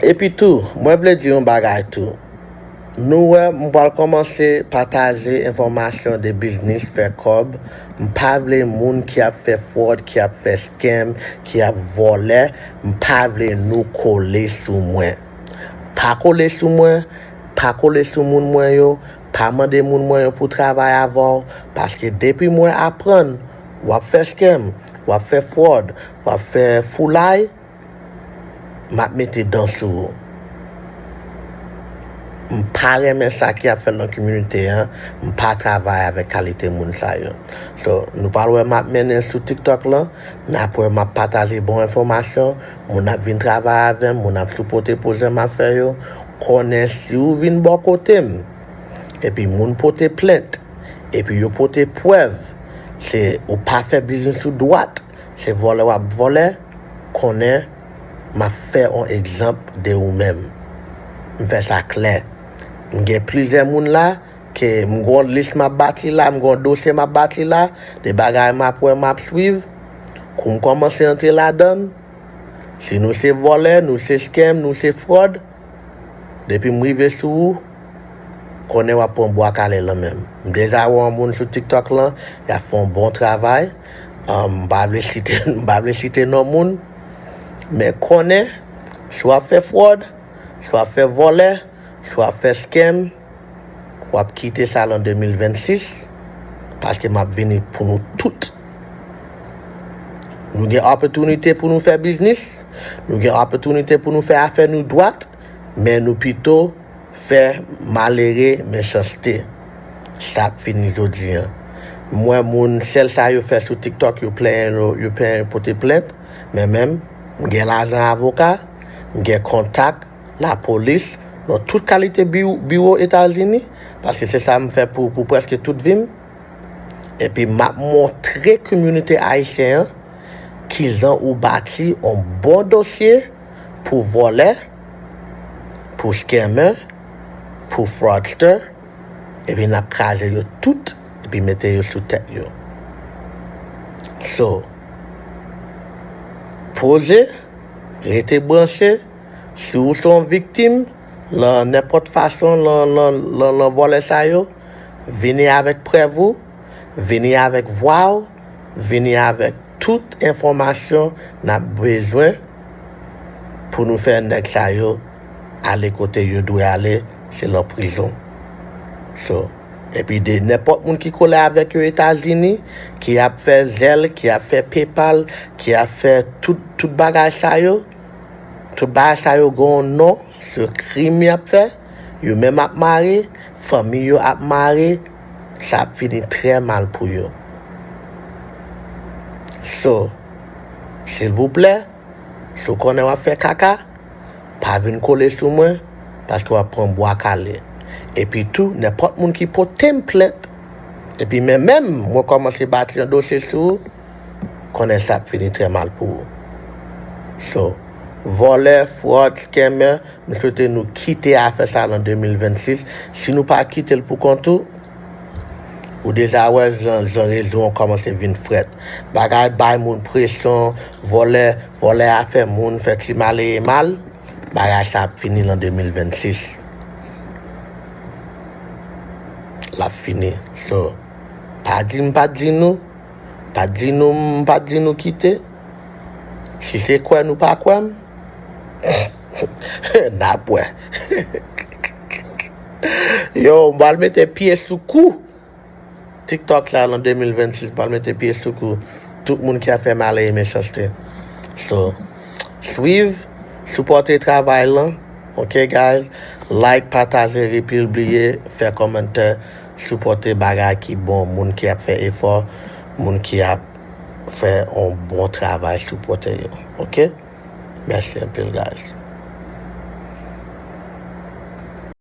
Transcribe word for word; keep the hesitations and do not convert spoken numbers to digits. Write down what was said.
Epi tou, mwen vle di yon bagay tou. Nou wè, m pral kòmanse pataje enfòmasyon de biznis fè kòb. M pa vle moun ki ap fè fwòd, ki ap fè scam, ki ap vòlè. M pa vle nou kole sou mwen. Pa kole sou mwen, pa kole sou moun mwen yo, pa mande moun mwen yo pou travay avè w, paske depi mwen aprann w ap fè scam, w ap fè fwòd, w ap fè foulay, m ap mete dan sou ou. M pa renmen sa ki ap fèt nan kominote an, m pa travay avèk kalite moun sa yo. So, nou pral wè m ap mennen sou TikTok lan, n ap wè m ap pataje bon enfòmasyon, moun ap vin travay avè m, moun ap sipòte pwojè m ap fè yo, konnen si ou vin bò kote m, epi moun pote plent, epi yo pote prèv, se ou pa fè biznis ou dwat, se vòlè w ap vòlè, konnen m ap fè yon egzanp de ou menm. M fè sa klè. M gen plizyè moun la, ke m gen yon lis m ap bati la, m gen yon dosye m ap bati la, de bagay m ap wè, m ap swiv. Kou m kòmanse antre ladan l, si nou se vòlè, nou se scam, nou se fwòd, depi m rive sou ou, konnen w ap pran bwa kale lan men m. M deja wè yon moun sou TikTok lan, y ap fè yon bon travay. Um, m pa vle site, m pa vle site non moun, men konnen, si w ap fè fwòd, si w ap fè vòlè, si w ap fè scam, w ap kite sa lan de mil vennsis, paske m ap vini pou nou tout. Nou gen opòtinite pou nou fè biznis, nou gen opòtinite pou nou fè afè nou dwat, men nou pito fè malere mechanste. Sa ap fini jodi an. M wè moun, sèl sa yo fè sou TikTok, yo plenyen, yo, yo plenyen pote plent, men menm, m gen lajan avoka, m gen kontak, lapolis, nan tout kalite biwo, biwo Etazini, paske se sa m fè pou, pou prèske tout vi m. Epi m ap montre kominote ayisyen an kijan ou bati yon bon dosye pou vòlè, pou scammer, pou fraudster, epi n ap kraze yo tout, epi mete yo sou tèt yo. So, poze, rete branche, si ou se yon viktim, lan nenpòt fason, lan, lan, lan, lan vòlè sa yo, vini avèk prèv ou, vini avèk vwa w, vini avèk tout enfòmasyon n ap bezwen pou nou fè nèg sa yo ale kote yo dwe ale, se lan prizon. So, epi de nenpòt moun ki kole avèk yo Etazini, ki ap fè Zelle, ki ap fè PayPal, ki ap fè tout, tout bagay sa yo, tout bagay sa yo gen yon non, se krim y ap fè, yo menm ap mare, fanmi yo ap mare, sa ap fini trè mal pou yo. So, silvouplè, si w konnen w ap fè kaka, pa vin kole sou mwen, paske w ap pran bwa kale. Epi tou, nenpòt moun ki pote m plent, epi men menm mwen kòmanse bati yon dosye sou ou, konnen sa ap fini trè mal pou ou. So, vòlè, fwòd, scammer, m swete nou kite afè sa lan de mil vennsis. Si nou pa kite l pou kont ou, ou deja wè jan, jan rezo an kòmanse vin frèt. Bagay bay moun presyon, vòlè, vòlè afè moun, fè ti malere mal, bagay sa ap fini lan de mil vennsis. L ap fini. So, pa di m pa t di nou, pa t di nou m pa t di nou kite. Si se kwè nou pa kwè m, n ap wè. Yo, m pral mete pye sou kou. TikTok sa lan de mil vennsis, m pral mete pye sou kou tout moun ki ap fè malere mechanste. So, swiv, sipòte travay lan. Ok, guys? Like, pataje, epi bliye fè kòmantè, sipòte bagay ki bon, moun ki ap fè efò, moun ki ap fè yon bon travay, sipòte yo. Ok? Mèsi anpil, guys.